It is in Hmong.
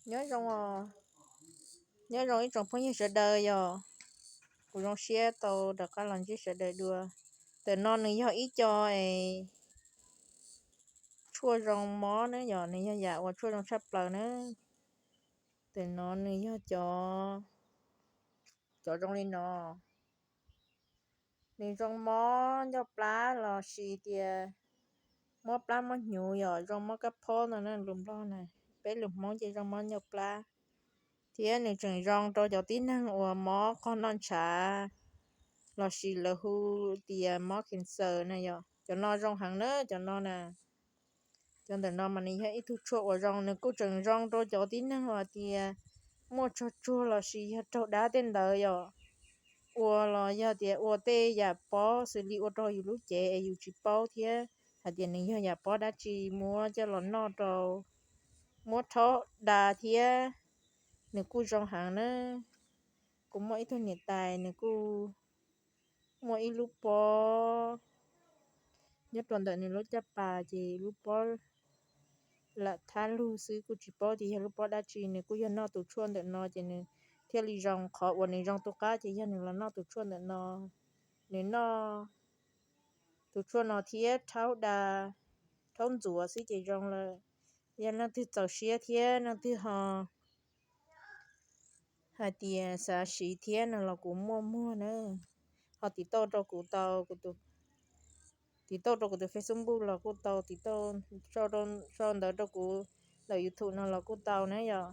Nyob zoo, nyob zoo ib tsoom phooj ywg sawv daws yog, kuv zoo siab tau rov qab los ntsib sawv daws dua. Ntawm no nws yog ib co es tshuaj zoo mob na yom, nws yog yam uas tshuaj zoo tshaj plaws na. Ntawm no nws yog cov, cov zoo li no. Nws zoo mob ncauj plab los sis tias mob plab mob hnyuv yom, zoo mob kab phob no na, lus Nplog na, peb lus Hmoob ces zoo mob ncauj plab. Thiab nws tseem zoo rau cov tib neeg uas mob qog noj ntshav los sis lawv hu tias mob cancer na yom, cov no zoo heev na, cov no na. Cov ntawm no mas nws yog ib tug tshuaj uas zoo, nws kuj tseem zoo rau cov tib neeg uas tias muaj tsog tsuag los sis yog raug dab tej ntawd yom, ua los yog tias ua tej yam pob xws li ua rau yus lub cev es yus tsis paub thiab hais tias nws yog yam pob dab tsi, muab coj los noj rau, muab rhaub da thiab, nws kuj zoo heev na. Kuv muaj ib tug niam tais, nws kuj muaj ib lub pob nyob rau ntawm nws lub caj pas, ces lub pob lam thab lug xwb, kuj tsis paub tias yog lub pob dab tsi, nws kuj yog noj tus tshuaj ntawm no ces nws thiaj li zoo. Qhov uas nws zoo tu qab ces yog nws los noj tus tshuaj ntawm no. Nws noj tus tshuaj no thiab rhaub da, rhaub ntxuav xwb ces zoo lawm. Yog leej twg txaus siab thiab leej twg ho hais tias xav siv thiab no los kuv muaj muag na. Ho tiv tauj rau kuv tau, tiv tauj rau kuv tus Facebook los kuj tau, tiv tauj sau ntawv rau kuv ntawm YouTube no los kuj tau na yom.